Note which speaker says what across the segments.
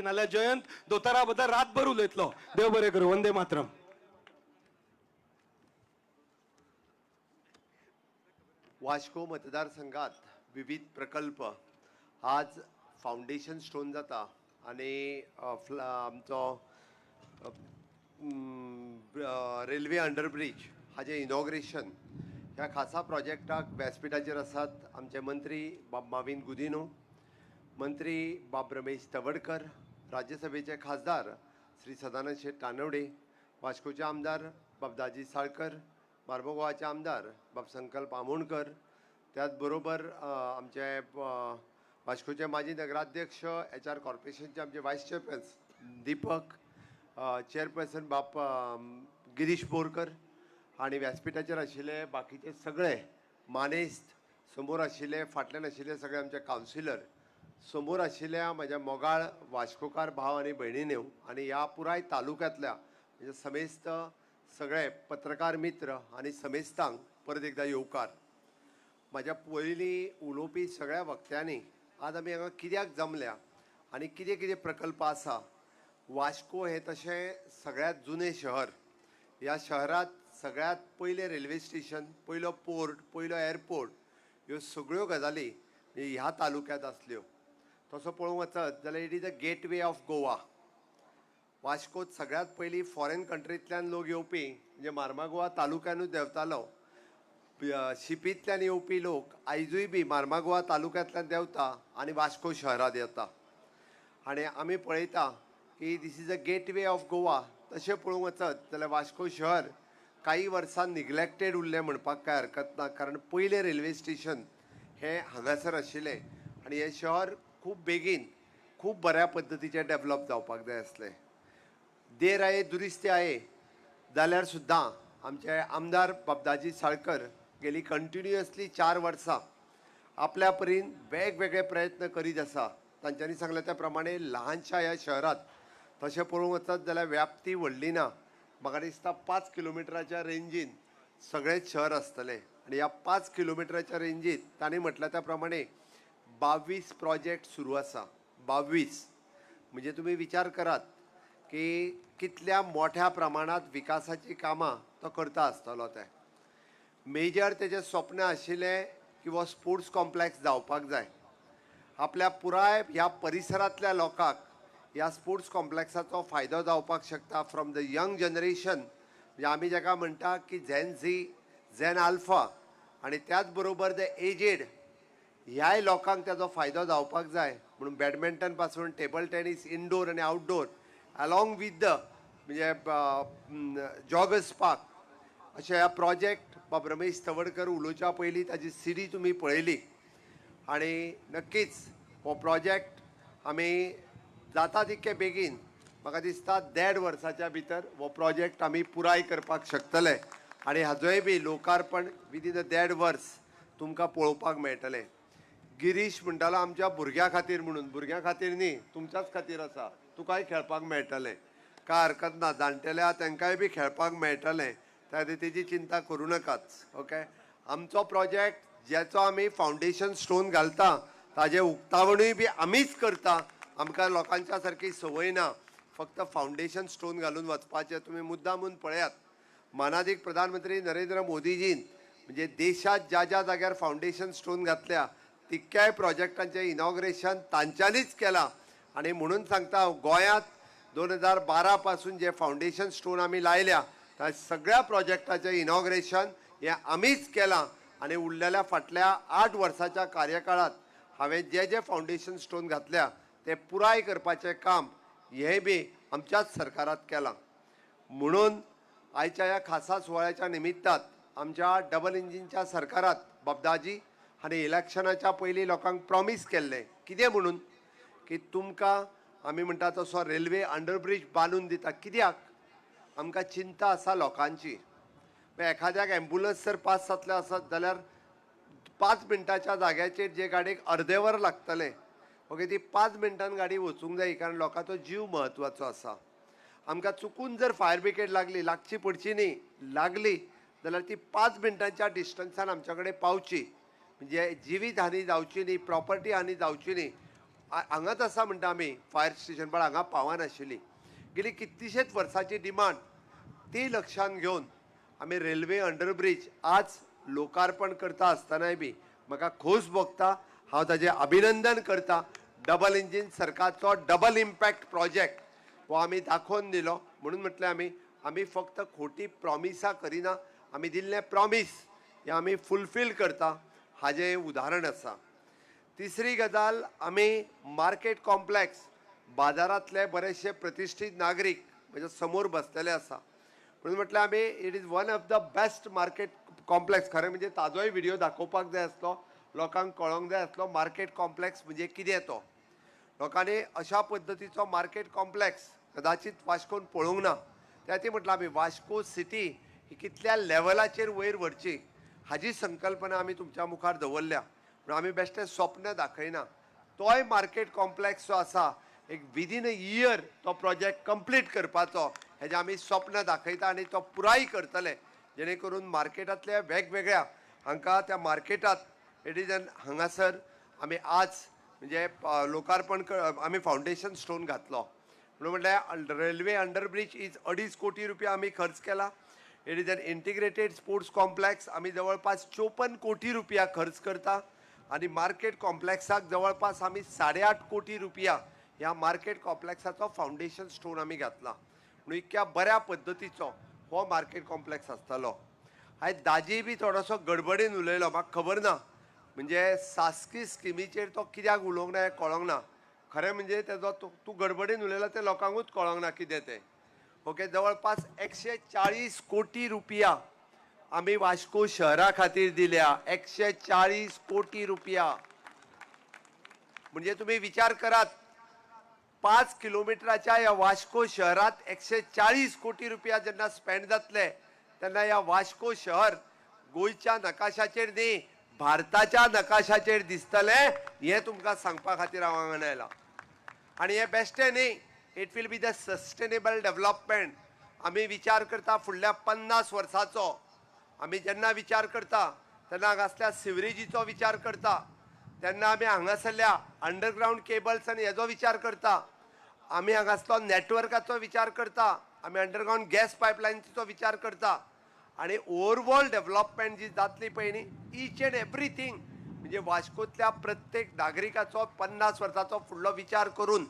Speaker 1: नाल्यार जयंत दोतोरा बद्दल रातभर उलयतलो. देव बरें करूं. वंदे मातरम.
Speaker 2: वास्को मतदारसंघात विविध प्रकल्प आज फावंडेशन स्टोन जाता आनी आमचो रेल्वे अंडरब्रीज हाजें इनॉग्रेशन ह्या खासा प्रोजेक्टाक व्यासपिठाचेर आसात आमचे मंत्री बाब माविन गुदिनो, मंत्री बाब रमेश तवडकर, राज्यसभेचे खासदार श्री सदानंद शेट तानवडे, वास्कोचे आमदार बाब दाजी साळकर, मार्मगोवाचे आमदार बाब संकल्प आमोणकर, त्याच बरोबर आमचे वास्कोचे माजी नगराध्यक्ष, एच आर कॉर्पोरेशनचे आमचे वायस चेअरपर्सन दीपक, चेअरपर्सन बाप गिरीश बोरकर आनी व्यासपिठाचेर आशिल्ले बाकीचे सगळे मानेस्त, समोर आशिल्ले, फाटल्यान आशिल्ले सगळे आमचे कावन्सिलर, समोर आशिल्ल्या म्हज्या मोगाळ वास्कोकार भाव आनी भयणींनो आनी ह्या पुराय तालुक्यांतल्या म्हणजे समेस्त सगळे पत्रकार मित्र आनी समेस्तांक परत एकदां येवकार. म्हाज्या पयलीं उलोवपी सगळ्या वक्त्यांनी आज आमी हांगा कित्याक जमल्या आनी कितें कितें प्रकल्प आसा. वास्को हें तशें सगळ्यांत जुनें शहर. ह्या शहरांत सगळ्यांत पयलें रेल्वे स्टेशन, पयलो पोर्ट, पयलो एअरपोर्ट, ह्यो सगळ्यो गजाली ह्या तालुक्यांत आसल्यो. तसो पळोवंक वचत जाल्यार it is a gateway of Goa. वास्कोत सगळ्यांत पयलीं फॉरेन कंट्रींतल्यान लोक येवपी म्हणजे मार्मागोवा तालुक्यानूच देंवतालो. शिपींतल्यान येवपी लोक आयजूय बी मार्मागोवा तालुक्यांतल्यान देंवता आनी वास्को शहरांत येता आनी आमी पळयता की this is a gateway of Goa. तशें पळोवंक वचत जाल्यार वास्को शहर काही वर्सां निग्लेक्टेड उरलें म्हणपाक कांय हरकत ना, कारण पयलें रेल्वे स्टेशन हें हांगासर आशिल्लें आनी हें शहर खूब बेगीन खूब बऱ्या पद्दतीचें डेवलप जावपाक जाय आसलें. देर आये दुरुस्ती आये जाल्यार सुद्दां आमचे आमदार बाब दाजी साळकर गेली कंटिन्युअसली 4 वर्सां आपल्या परीन वेगवेगळे प्रयत्न करीत आसा. तांच्यांनी सांगलें त्या प्रमाणे ल्हानशा ह्या शहरांत तशें पळोवंक वचत जाल्यार व्याप्ती व्हडली ना. म्हाका दिसता 5 किलोमिटराच्या रेंजीन सगळेंच शहर आसतलें आनी ह्या 5 किलोमिटराच्या रेंजीत तांणी म्हटलें त्या प्रमाणे 22 प्रोजेक्ट सुरू आसा. 22 म्हणजे तुमी विचार करात की कितल्या मोठ्या प्रमाणांत विकासाचीं कामां तो करता आसतलो. ते मेजर तेजें स्वप्न आशिल्लें की हो स्पोर्ट्स कॉम्प्लेक्स जावपाक जाय. आपल्या पुराय ह्या परिसरांतल्या लोकांक ह्या स्पोर्ट्स कॉम्प्लेक्साचो फायदो जावपाक शकता. फ्रॉम the young generation, म्हणजे आमी जाका म्हणटा की झेन झी, झेन आल्फा आनी त्याच बरोबर the aged ह्याय लोकांक ताजो फायदो जावपाक जाय म्हणून बॅडमिंटन पासून टेबल टेनीस, इनडोर आनी आउटडोर, अलॉंग विथ the म्हणजे जॉगर्स पार्क अशे ह्या प्रोजेक्ट बाब रमेश तवडकर उलोवच्या पयलीं ताजी सिडी तुमी पळयली आनी नक्कीच हो प्रोजेक्ट आमी जाता तितके बेगीन, म्हाका दिसता 1.5 वर्साच्या भितर हो प्रोजेक्ट आमी पुराय करपाक शकतले आनी हाजोय बी लोकार्पण विदीन अ 1.5 वर्स तुमकां पळोवपाक मेळटलें. गिरीश म्हणटालो आमच्या भुरग्यां खातीर म्हणून, भुरग्यां खातीर न्ही, तुमच्याच खातीर आसा. तुकाय खेळपाक मेळटलें, काय हरकत ना. जाणटेले आहा तांकांय बी खेळपाक मेळटलें, त्या खातीर तेजी चिंता करूं नाकात. ओके, आमचो प्रोजेक्ट ज्याचो आमी फावंडेशन स्टोन घालता ताजें उक्तावणूय बी आमीच करता. आमकां लोकांच्या सारकी संवय ना फक्त फावंडेशन स्टोन घालून वचपाचें. तुमी मुद्दामून पळयात, मानादीक प्रधानमंत्री नरेंद्र मोदीजीन म्हणजे देशात ज्या ज्या जाग्यार फावंडेशन स्टोन घातल्या तितक्याय प्रोजेक्टांचें इनॉग्रेशन तांच्यांनीच केलां. आनी म्हणून सांगता हांव, गोंयांत 2012 पासून जे फावंडेशन स्टोन आमी लायल्या त्या सगळ्या प्रोजेक्टाचें इनॉग्रेशन हें आमीच केलां. आनी उरलेल्या फाटल्या 8 वर्साच्या कार्यकाळांत हांवें जे जे फावंडेशन स्टोन घातल्या ते पुराय करपाचें काम हें बी आमच्याच सरकारांत केलां. म्हणून आयच्या ह्या खासा सुवाळ्याच्या निमित्तान आमच्या डबल इंजिनच्या सरकारात बाबदाजी आनी इलेक्शनाच्या पयलीं लोकांक प्रॉमीस केल्लें कितें म्हणून की तुमकां आमी म्हणटा तसो रेल्वे अंडरब्रीज बांदून दिता. कित्याक आमकां चिंता आसा लोकांची. एखाद्याक एम्बुलन्स जर पास जातले आसत जाल्यार 5 मिनटाच्या जाग्याचेर जे गाडयेक अर्दें वर लागतलें, ओके, ती 5 मिनटान गाडी वचूंक जाय, कारण लोकांचो जीव म्हत्वाचो आसा. आमकां चुकून जर फायर ब्रिगेड लागली, लागची पडची न्ही, लागली जाल्यार ती 5 मिनटांच्या डिस्टन्सान आमच्या कडेन पावची, म्हणजे जिवीत हानी जावची न्ही, प्रॉपर्टी हानी जावची न्ही. हांगाच आसा म्हणटा आमी फायर स्टेशन, पण हांगा पावनाशिल्ली. गेली कितलीशेच वर्सांची डिमांड ती लक्षांत घेवन आमी रेल्वे अंडरब्रीज आज लोकार्पण करता आसतनाय बी म्हाका खोस भोगता. हांव ताजें अभिनंदन करता. डबल इंजीन सरकारचो डबल इम्पॅक्ट प्रोजेक्ट हो आमी दाखोवन दिलो. म्हणून म्हटलें आमी आमी फक्त खोटी प्रॉमिसां करिना, आमी दिल्लें प्रॉमीस हें आमी फुलफील करता, हाजें उदाहरण आसा. तिसरी गजाल, आमी मार्केट कॉम्प्लेक्स, बाजारांतले बरेचशे प्रतिश्ठीत नागरीक म्हज्या समोर बसलेले आसा, म्हणून म्हटलें आमी it is one of the best market complex. खरें म्हणजे ताजोय व्हिडियो दाखोवपाक जाय आसलो, लोकांक कळोंक जाय आसलो मार्केट कॉम्प्लेक्स म्हणजे कितें तो. लोकांनी अशा पद्दतीचो मार्केट कॉम्प्लेक्स कदाचित वास्कोन पळोवंक ना. त्या खातीर म्हटलां आमी वास्को सिटी ही कितल्या लेवलाचेर वयर व्हरची हाजी संकल्पना आमी तुमच्या मुखार दवरल्या. पूण आमी बेश्टें स्वप्न दाखयना. तोय मार्केट कॉम्प्लेक्स जो आसा, एक विदीन अ इयर तो प्रोजेक्ट कंप्लीट करपाचो हेजें आमी स्वप्न दाखयता आनी तो पुराय करतले, जेणे करून मार्केटांतल्या वेगवेगळ्या हांकां त्या मार्केटांत it is an हांगासर आमी आज म्हणजे लोकार्पण आमी फावंडेशन स्टोन घातलो. म्हणून म्हटल्यार रेल्वे अंडरब्रीज is 2.5 कोटी रुपया आमी खर्च केला. It is an integrated sports complex, आमी जवळपास 54 कोटी रुपया खर्च करता आनी मार्केट कॉम्प्लेक्साक जवळपास आमी 8.5 कोटी रुपया ह्या मार्केट कॉम्प्लेक्साचो फावंडेशन स्टोन आमी घातला. म्हणून इतक्या बऱ्या पद्दतीचो हो मार्केट कॉम्प्लेक्स आसतलो. हांवें दाजी बी थोडोसो गडबडीन उलयलो, म्हाका खबर ना म्हणजे सासकी स्किमीचेर तो कित्याक उलोवंक ना हें कळोंक ना. खरें म्हणजे तेजो तूं गडबडीन उलयला तें लोकांकूच कळोंक ना कितें तें. ओके, जवळपास 140 कोटी रुपया आमी वास्को शहरा खातीर दिल्या. 140 कोटी रुपया म्हणजे तुम्ही विचार करात, 5 किलोमिटराच्या ह्या वास्को शहरात 140 कोटी रुपया जेन्ना स्पेंड जातले तेन्ना ह्या वास्को शहर गोंयच्या नकाशाचेर न्ही, भारताच्या नकाशाचेर दिसतलें, हें तुमकां सांगपा खातीर हांव हांगा आयलां. आनी हें बेश्टें न्ही, it will be the sustainable development. आमी विचार करता फुडल्या 50 वर्साचो. आमी जेन्ना विचार करता तेन्ना हांगासल्या सिवरेजीचो विचार करता, तेन्ना आमी हांगासरल्या अंडरग्रावंड केबल्स आनी हेजो विचार करता, आमी हांगासलो नॅटवर्काचो विचार करता, आमी अंडरग्रावंड गॅस पायपलायनीचो विचार करता आनी ओवरऑल डेव्हलपमेंट जी जातली पळय न्ही, इच एंड एवरीथींग, म्हणजे वास्कोतल्या प्रत्येक नागरिकाचो 50 वर्साचो फुडलो विचार करून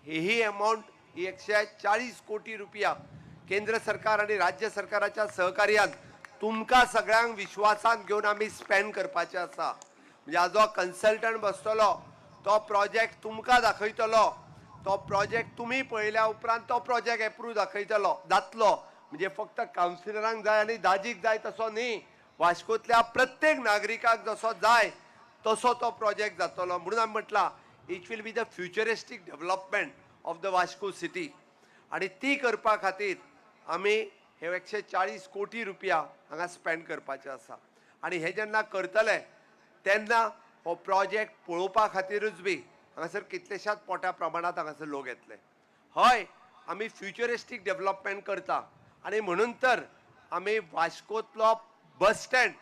Speaker 2: ही अमावंट, ही 140 कोटी रुपया केंद्र सरकार आनी राज्य सरकाराच्या सहकार्यान तुमकां सगळ्यांक विश्वासांत घेवन आमी स्पेंड करपाचे आसा. म्हणजे हाजो कन्सल्टंट बसतलो, तो प्रोजेक्ट तुमकां दाखयतलो, तो प्रोजेक्ट तुमी पळयल्या उपरांत तो प्रोजेक्ट एप्रूव दाखयतलो जातलो. म्हणजे फक्त कावन्सिलरांक जाय आनी दाजीक जाय तसो न्ही, वास्कोतल्या प्रत्येक नागरिकाक जसो जाय तसो तो प्रोजेक्ट जातलो. म्हणून आमी म्हटलां, it will be the futuristic development of the Vasco city. आनी ती करपा खातीर आमी हे 140 कोटी रुपया हांगा स्पेंड करपाचे आसा. आनी हे जेन्ना करतले तेन्ना हो प्रोजेक्ट पळोवपा खातीरूच बी हांगासर कितलेशाच मोठ्या प्रमाणांत हांगासर लोक येतले. हय, आमी फ्युचरिस्टीक डेव्हलपमेंट करता आनी म्हणून तर आमी वास्कोतलो बस स्टँड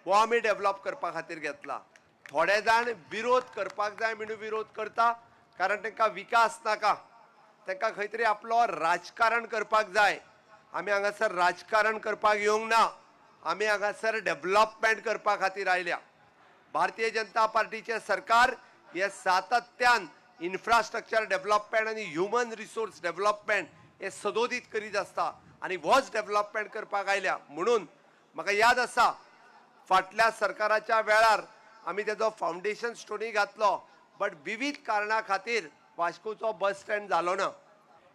Speaker 2: हो आमी डेव्हलप करपा खातीर घेतला. थोडे जाण विरोध करपाक जाय म्हणून विरोध करता, कारण तांकां विकास नाका, तांकां खंय तरी आपलो राजकारण करपाक जाय. आमी हांगासर राजकारण करपाक येवंक ना, आमी हांगासर डेव्हलपमेंट करपा खातीर आयल्या. भारतीय जनता पार्टीचे सरकार हे सातत्यान इन्फ्रास्ट्रक्चर डेव्हलपमेंट आनी ह्युमन रिसोर्स डेव्हलपमेंट हे सदोदीत करीत आसता आनी होच डेव्हलपमेंट करपाक आयल्या. म्हणून म्हाका याद आसा, फाटल्या सरकाराच्या वेळार आमी तेजो फावंडेशन स्टोनी घातलो, बट विविध कारणा खातीर वास्कोचो बस स्टँड जालो ना.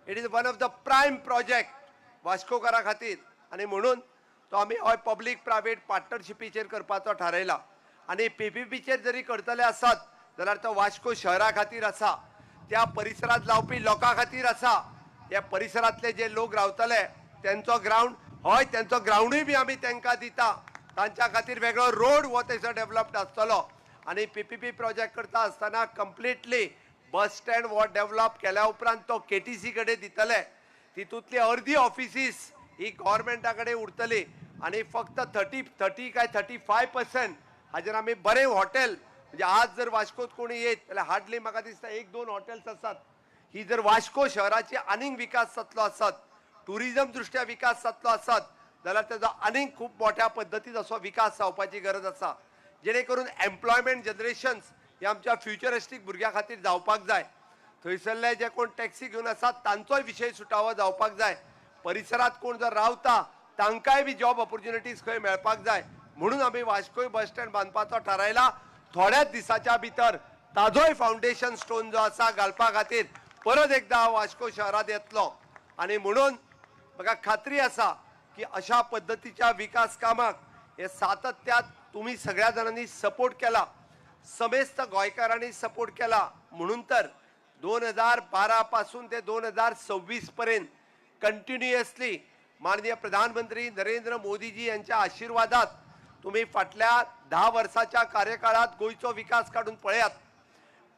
Speaker 2: It is one of the prime project वास्कोकारा खातीर आनी म्हणून तो आमी हय पब्लीक प्रायवेट पार्टनरशिपीचेर करपाचो थारायला. आनी पीपीपीचेर जरी करतले आसत जाल्यार तो वास्को शहरा खातीर आसा, त्या परिसरांत रावपी लोकां खातीर आसा. त्या परिसरांतले जे लोक रावतले तेंचो ग्रावंड, हय तेंचो ग्रावंडूय बी आमी तांकां दिता. तांच्या खातीर वेगळो रोड हो थंयसर डेव्हलप्ड आसतलो. आनी पीपीपी प्रोजेक्ट करता आसतना कंप्लिटली बस स्टँड हो डेव्हलप केल्या उपरांत तो केटीसी कडेन दितले. तितूंतली अर्दी ऑफिसीस ही गव्हर्मेंटा कडेन उरतली आनी फक्त थर्टी थर्टी काय 35% हाजेर आमी बरें हॉटेल म्हणजे आज जर वास्कोत कोणी येत जाल्यार हार्डली म्हाका दिसता 1-2 हॉटेल्स आसात. ही जर वास्को शहराची आनीक विकास जातलो आसत, टुरिजम दृश्ट्या विकास जातलो आसत जाल्यार तेजो आनीक खूब मोठ्या पद्दतीन असो विकास जावपाची गरज आसा, जेणे करून एम्प्लॉयमेंट जनरेशन्स हे आमच्या फ्युचरिस्टीक भुरग्यां खातीर जावपाक जाय. थंयसरले जे कोण टॅक्सी घेवन आसात तांचोय विशय सुटावो जावपाक जाय. परिसरांत कोण जर रावता तांकांय बी जॉब ऑपॉर्च्युनिटीज खंय मेळपाक जाय. म्हणून आमी वास्कोय बस स्टँड बांदपाचो थारायला. थोड्याच दिसाच्या भितर ताजोय फावंडेशन स्टोन जो आसा घालपा खातीर परत एकदा वास्को शहरांत येतलो. आनी म्हणून म्हाका खात्री आसा की अशा पद्दतीच्या विकास कामाक हे सातत्यात तुमी सगळ्या जाणांनी सपोर्ट केला, समेस्त गोंयकारांनी सपोर्ट केला. म्हणून तर 2012 पासून ते 2026 पर्यंत कंटिन्युअसली माननीय प्रधानमंत्री नरेंद्र मोदीजी यांच्या आशीर्वादात तुम्ही फाटल्या 10 वर्साच्या कार्यकाळात गोंयचो विकास काडून पळयात.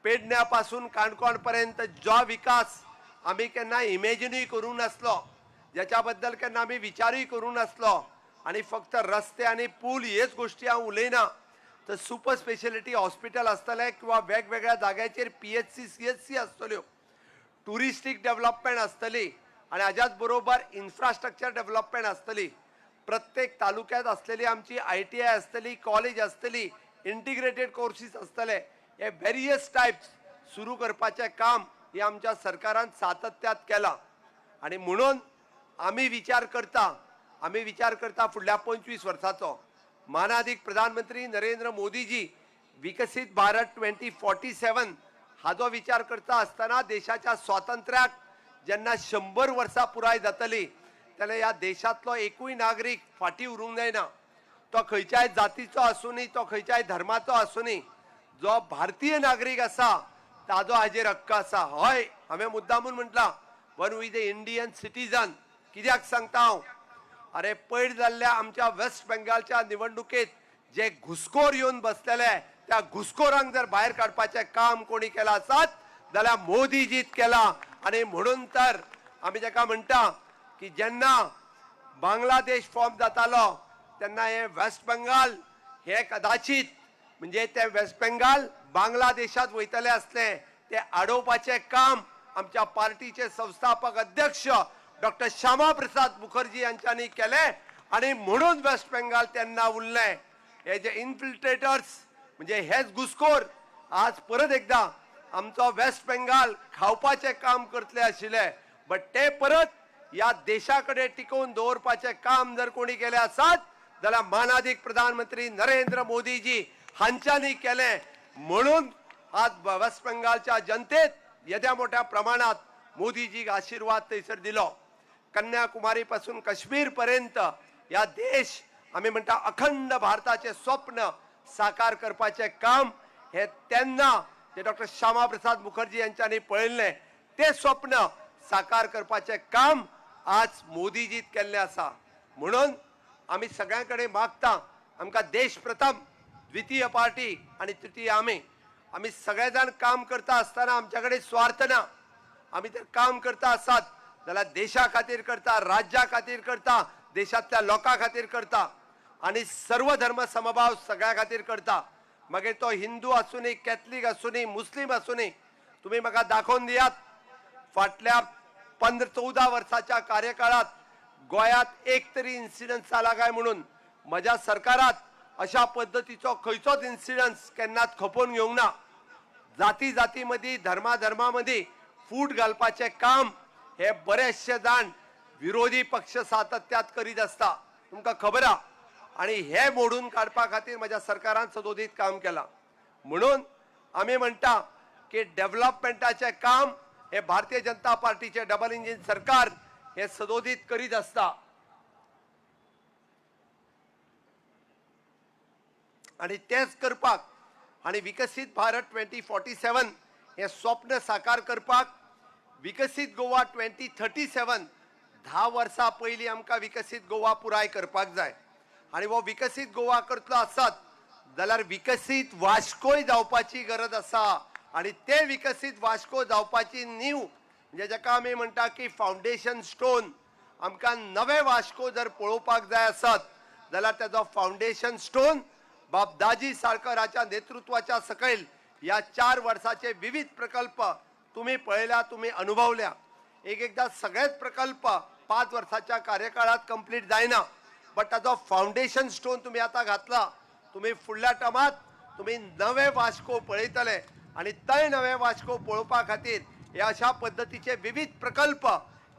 Speaker 2: पेडण्या पासून काणकोण पर्यंत जो विकास आमी केन्ना इमेजिनूय करूंक नासलो, ज्याच्या बद्दल केन्ना आमी विचारूय करूंक नासलो. आनी फक्त रस्ते आनी पूल हेच गोश्टी हांव उलयना, तर सुपर स्पेशलिटी हॉस्पिटल आसतलें किंवा वेगवेगळ्या जाग्याचेर PHC CHC आसतल्यो, टुरिस्टीक डेव्हलपमेंट आसतली आनी हाज्याच बरोबर इन्फ्रास्ट्रक्चर डेव्हलपमेंट आसतली. प्रत्येक तालुक्यात आसलेली आमची ITI आसतली, कॉलेज आसतली, इंटिग्रेटेड कोर्सीस आसतले. हे वेरियस टायप्स सुरू करपाचें काम हे आमच्या सरकारान सातत्यात केलां. आनी म्हणून आमी विचार करता, आमी विचार करता फुडल्या 25 वर्साचो. मानादीक प्रधानमंत्री नरेंद्र मोदीजी विकसीत भारत 2047 हाजो विचार करता आसतना देशाच्या स्वातंत्र्याक जेन्ना 100 वर्सां पुराय जातली तेन्ना ह्या देशांतलो एकूय नागरीक फाटीं उरूंक जायना. तो खंयच्याय जातीचो आसुनी, तो खंयच्याय धर्माचो आसुनी, जो भारतीय नागरीक आसा ताजो हाजेर हक्क आसा. हय, हांवें मुद्दामून म्हटलां one with a Indian citizen. कित्याक सांगता हांव? अरे पयर जाल्ल्या आमच्या वेस्ट बेंगालच्या निवडणुकेत जे घुसखोर येवन बसलेले त्या घुसखोरांक जर भायर काडपाचें काम कोणी केलां आसत जाल्यार मोदीजीत केलां. आनी म्हणून तर आमी ताका म्हणटा की जेन्ना बांगलादेश फॉर्म जातालो तेन्ना हे वेस्ट बेंगाल हे कदाचित म्हणजे ते वेस्ट बेंगाल बांगलादेशात वयतले आसले, ते आडोवपाचें काम आमच्या पार्टीचे संस्थापक अध्यक्ष डॉक्टर श्यामा प्रसाद मुखर्जी यांच्यानी केलें आनी म्हणून वेस्ट बेंगाल तेन्ना उरलें. हे जे इन्फिल्ट्रेटर्स म्हणजे हेच घुसखोर आज परत एकदा आमचो वेस्ट बेंगाल खावपाचें काम करतले आशिल्ले, बट ते परत ह्या देशा कडेन टिकोवन दवरपाचें काम जर कोणी केलें आसत जाल्यार मानादीक प्रधानमंत्री नरेंद्र मोदीजी हांच्यांनी केलें. म्हणून आज वेस्ट बेंगालच्या जनतेत येद्या मोठ्या प्रमाणात मोदीजीक आशिर्वाद थंयसर दिलो. कन्याकुमारी पासून काश्मीर पर्यंत ह्या देश आमी म्हणटा अखंड भारताचें स्वप्न साकार करपाचें काम हे तेन्ना जे डॉक्टर श्यामा प्रसाद मुखर्जी यांच्यांनी पळयल्लें तें स्वप्न साकार करपाचें काम आज मोदीजीत केल्लें आसा. म्हणून आमी सगळ्यां कडेन मागता, आमकां देश प्रथम, द्वितीय पार्टी आनी तृतीय आमी. आमी सगळे जाण काम करता आसतना आमच्या कडेन स्वार्थ ना. आमी जर काम करता आसात जाल्यार देशा खातीर करता, राज्या खातीर करता, देशांतल्या लोकां खातीर करता आनी सर्व धर्म समभाव सगळ्या खातीर करता. मागीर तो हिंदू आसुनी, कॅथलीक आसुनी, मुस्लीम आसुनी. तुमी म्हाका दाखोवन दियात, फाटल्या 15-14 वर्साच्या कार्यकाळात गोंयांत एक तरी इन्सिडन्स जाला काय म्हणून. म्हज्या सरकारात अशा पद्दतीचो खंयचोच इन्सिडन्स केन्नाच खपोवन घेवंक ना. जाती जाती मदीं, धर्मा धर्मा मदीं फूट घालपाचें काम हे बरेचशे जाण विरोधी पक्ष सातत्यात करीत आसता, तुमकां खबर आहा. आनी हे मोडून काडपा खातीर म्हज्या सरकारान सदोदीत काम केलां. म्हणून आमी म्हणटा की डेव्हलपमेंटाचें काम हे भारतीय जनता पार्टीचे डबल इंजीन सरकार हे सदोदीत करीत आसता. आनी तेच करपाक आनी विकसीत भारत 2047 हें स्वप्न साकार करपाक विकसीत गोवा 2037 10 वर्सां पयलीं आमकां विकसीत गोवा पुराय करपाक जाय. आनी हो विकसीत गोवा करतलो आसत जाल्यार विकसीत वास्कोय जावपाची गरज आसा. आनी ते विकसीत वास्को जावपाची नीव म्हणजे जाका आमी म्हणटा की फावंडेशन स्टोन, आमकां नवें वास्को जर पळोवपाक जाय आसत जाल्यार तेजो फावंडेशन स्टोन बाब दाजी साळकर हाच्या नेतृत्वाच्या सकयल ह्या 4 वर्साचे विविध प्रकल्प तुम्ही पळयल्या, तुम्ही अनुभवल्या. एक एकदा सगळेच प्रकल्प 5 वर्साच्या कार्यकाळात कंप्लीट जायना, बट ताजो फावंडेशन स्टोन तुम्ही आता घातला. तुम्ही फुडल्या टर्मात तुम्ही नवे वास्को पळयतले आनी ते नवे वास्को पळोवपा खातीर हे अशा पद्दतीचे विविध प्रकल्प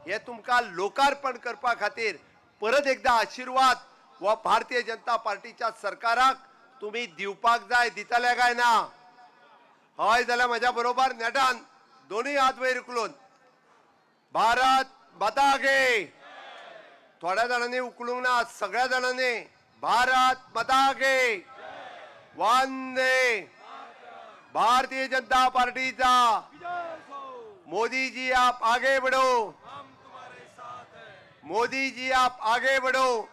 Speaker 2: हे तुमकां लोकार्पण करपा खातीर परत एकदा आशिर्वाद वा भारतीय जनता पार्टीच्या सरकाराक तुम्ही दिवपाक जाय. दितले काय ना? हय जाल्यार म्हज्या बरोबर नेटान दोनूय हात वयर उखलून भारत माता की. थोड्या जाणांनी उखलूंक ना, सगळ्या जाणांनी भारत माता की. वंदे भारतीय जनता पार्टीचा. मोदी जी आप आगे बढ़ो, मोदी जी आप आगे बढ़ो.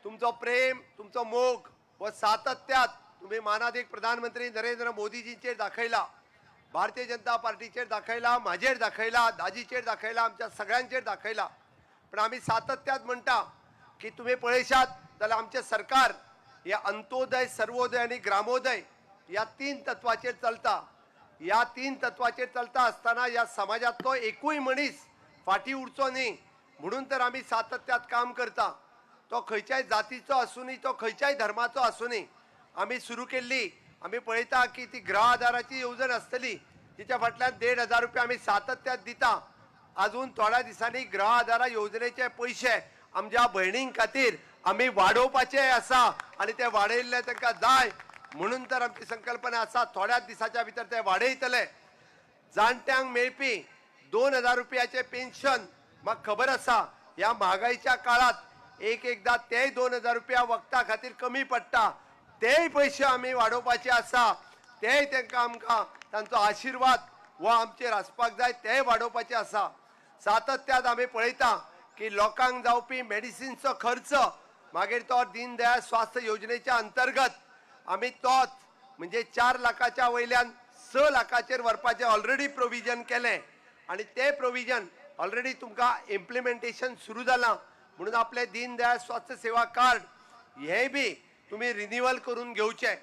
Speaker 2: तुमचो प्रेम, तुमचो मोग हो सातत्यात तुम्ही मानादीक प्रधानमंत्री नरेंद्र मोदीजींचेर दाखयला, भारतीय जनता पार्टीचेर दाखयला, म्हाजेर दाखयला, दाजीचेर दाखयला, आमच्या सगळ्यांचेर दाखयला. पण आमी सातत्यात म्हणटा की तुम्ही पळयशात जाल्यार आमचें सरकार हे अंत्योदय, सर्वोदय आनी ग्रामोदय ह्या 3 तत्वाचेर चलता. ह्या 3 तत्वाचेर चलता आसतना ह्या समाजांतलो एकूय मनीस फाटीं उरचो न्ही म्हणून तर आमी सातत्यात काम करता. तो खंयच्याय जातीचो आसूनी, तो खंयच्याय धर्माचो आसूनी. आमी सुरू केल्ली, आमी पळयता की ती गृह आधाराची येवजण आसतली, तिच्या फाटल्यान 1500 रुपया आमी सातत्यात दिता. अजून थोड्या दिसांनी गृह आधारा येवजणेचे पयशे आमच्या भयणीं खातीर आमी वाडोवपाचे आसा आनी ते वाडयल्ले तांकां जाय म्हणून तर आमची संकल्पना आसा. थोड्याच दिसाच्या भितर ते वाडयतले. जाणट्यांक मेळपी 2000 रुपयाचे पेन्शन, म्हाका खबर आसा ह्या म्हागायच्या काळात एक एकदा तेय 2000 रुपया वखदा खातीर कमी पडटा, तेय पयशे आमी वाडोवपाचे आसा. तेय तांकां आमकां तांचो आशिर्वाद हो आमचेर आसपाक जाय, तेय वाडोवपाचे आसा. सातत्यात आमी पळयता की लोकांक जावपी मेडिसिनचो खर्च, मागीर तो दीनदयाळ स्वास्थ्य योजनेच्या अंतर्गत आमी तोच म्हणजे 4 लाखाच्या वयल्यान 6 लाखाचेर व्हरपाचें ऑलरेडी प्रोविजन केलें आनी तें प्रोविजन ऑलरेडी तुमकां इम्प्लिमेंटेशन सुरू जालां. म्हणून आपलें दीनदयाळ स्वास्थ्य सेवा कार्ड हेंय बी तुमी रिनिवल करून घेवचें.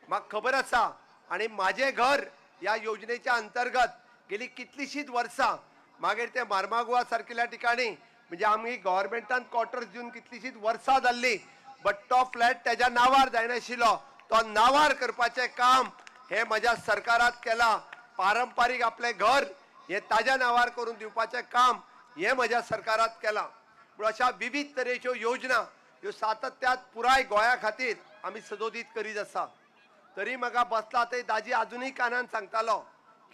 Speaker 2: म्हाका खबर आसा. आनी म्हाजें घर ह्या योजनेच्या अंतर्गत गेली कितलींशींच वर्सां मागीर ते मार्मागोवा सारकिल्या ठिकाणी म्हणजे आमी गव्हर्मेंटान क्वॉर्टर्स दिवन कितलींशींच वर्सां जाल्लीं, बट तो फ्लॅट तेज्या नांवार जायनाशिल्लो. तो नांवार करपाचें काम हें म्हज्या सरकारात केलां. पारंपारीक आपलें घर हें ताज्या नांवार करून दिवपाचें काम हें म्हज्या सरकारात केलां. पूण अशा विविध तरेच्यो योजना ह्यो सातत्यात पुराय गोंया खातीर आमी सदोदीत करीत आसा. तरी म्हाका बसला थंय दाजी आजुनूय कानान सांगतालो,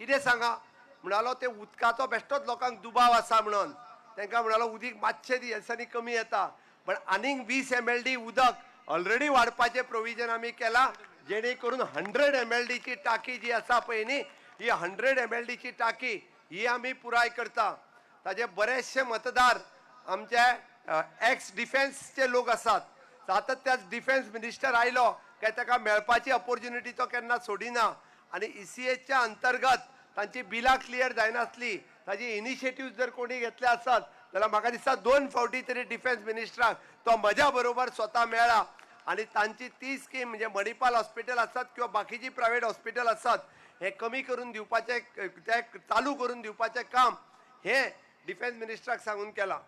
Speaker 2: कितें सांगा म्हणालो, ते उदकाचो बेश्टोच लोकांक दुबाव आसा म्हणून. तांकां म्हणालो उदीक मातशें दिसांनी कमी येता, पण आनीक 20 MLD उदक ऑलरेडी वाडपाचें प्रोविजन आमी केलां, जेणे करून 100 MLDची टाकी जी आसा पळय न्ही, ही 100 MLDची टाकी ही आमी पुराय करता. ताजे बरेचशे मतदार आमचे एक्स डिफेन्सचे लोक आसात. सातत्यात डिफेन्स मिनिस्टर आयलो काय ताका मेळपाची ऑपॉर्च्युनिटी तो केन्ना सोडिना आनी ECHच्या अंतर्गत तांची बिलां क्लियर जायनासली, ताजी इनिशिएटीव जर कोणी घेतले आसत जाल्यार म्हाका दिसता 2 फावटी तरी डिफेन्स मिनिस्टराक तो म्हज्या बरोबर स्वता मेळ्ळा आनी तांची ती स्कीम म्हणजे मणिपाल हॉस्पिटल आसात किंवा बाकीची प्रायवेट हॉस्पिटल आसात, हे कमी करून दिवपाचें, ते चालू करून दिवपाचें काम हें डिफेन्स मिनिस्टराक सांगून केलां.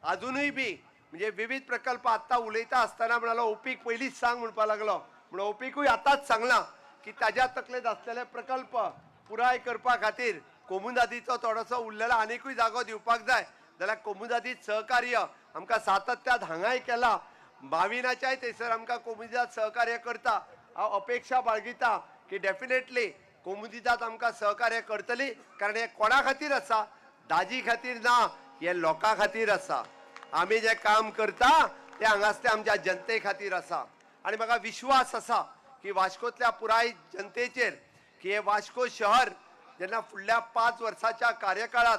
Speaker 2: अजुनूय बी म्हणजे विविध प्रकल्प आत्तां उलयता आसतना म्हणालो ओपीक पयलींच सांग म्हणपाक लागलो, म्हणून ओपीकूय आतांच सांगलां की ताज्या तकलेंत आसलेले प्रकल्प पुराय करपा खातीर कोमुनिदादीचो थोडोसो उरलेलो आनिकूय जागो दिवपाक जाय जाल्यार कोमुनिदादीत सहकार्य आमकां सातत्यात हांगाय केला. माविनाच्याय थंयसर आमकां कोमुनिदाद सहकार्य करता. हांव अपेक्षा बाळगिता की डेफिनेटली कोमुनिदाद आमकां सहकार्य करतली, कारण हें कोणा खातीर आसा, दाजी खातीर ना, हें लोकां खातीर आसा. आमी जें काम करता तें हांगासले आमच्या जनते खातीर आसा आनी म्हाका विश्वास आसा की वास्कोतल्या पुराय जनतेचेर की हें वास्को शहर जेन्ना फुडल्या 5 वर्साच्या कार्यकाळात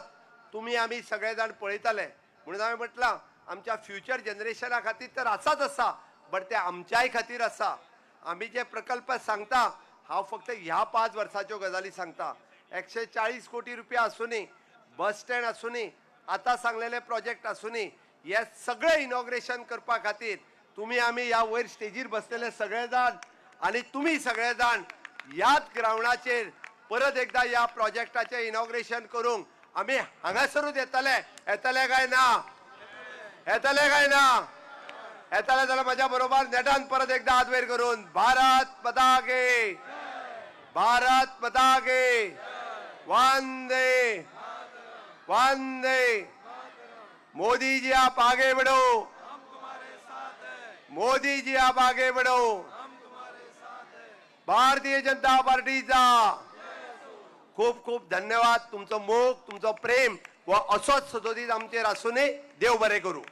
Speaker 2: तुमी आमी सगळे जाण पळयतले. म्हणून हांवें म्हटलां आमच्या फ्युचर जनरेशना खातीर तर आसाच आसा, बट ते आमच्याय खातीर आसा. आमी जे प्रकल्प सांगता, हांव फक्त ह्या 5 वर्साच्यो गजाली सांगता. 140 कोटी रुपया आसूनी, बस स्टँड आसूनी, आतां सांगलेले प्रोजेक्ट आसूनी, हे सगळे इनॉग्रेशन करपा खातीर तुमी आमी ह्या वयर स्टेजीर बसलेले सगळे जाण आनी तुमी सगळे जाण ह्याच ग्रावंडाचेर परत एकदा ह्या प्रोजेक्टाचें इनॉग्रेशन करूंक आमी हांगासरूच येतले. येतले काय ना? येतले काय ना? येतले जाल्यार म्हज्या बरोबर नेटान परत एकदा हात वयर करून भारत माता की, भारत माता की, वंदे वंदे. मोदी जी, आप आगे बढ़ो. मोदी जी, आप आगे बढ़ो. भारतीय जनता पार्टीचा खूप खूप धन्यवाद. तुमचो मोग, तुमचो प्रेम व असोच सदोदीत आमचेर आसूनय. देव बरें करूं.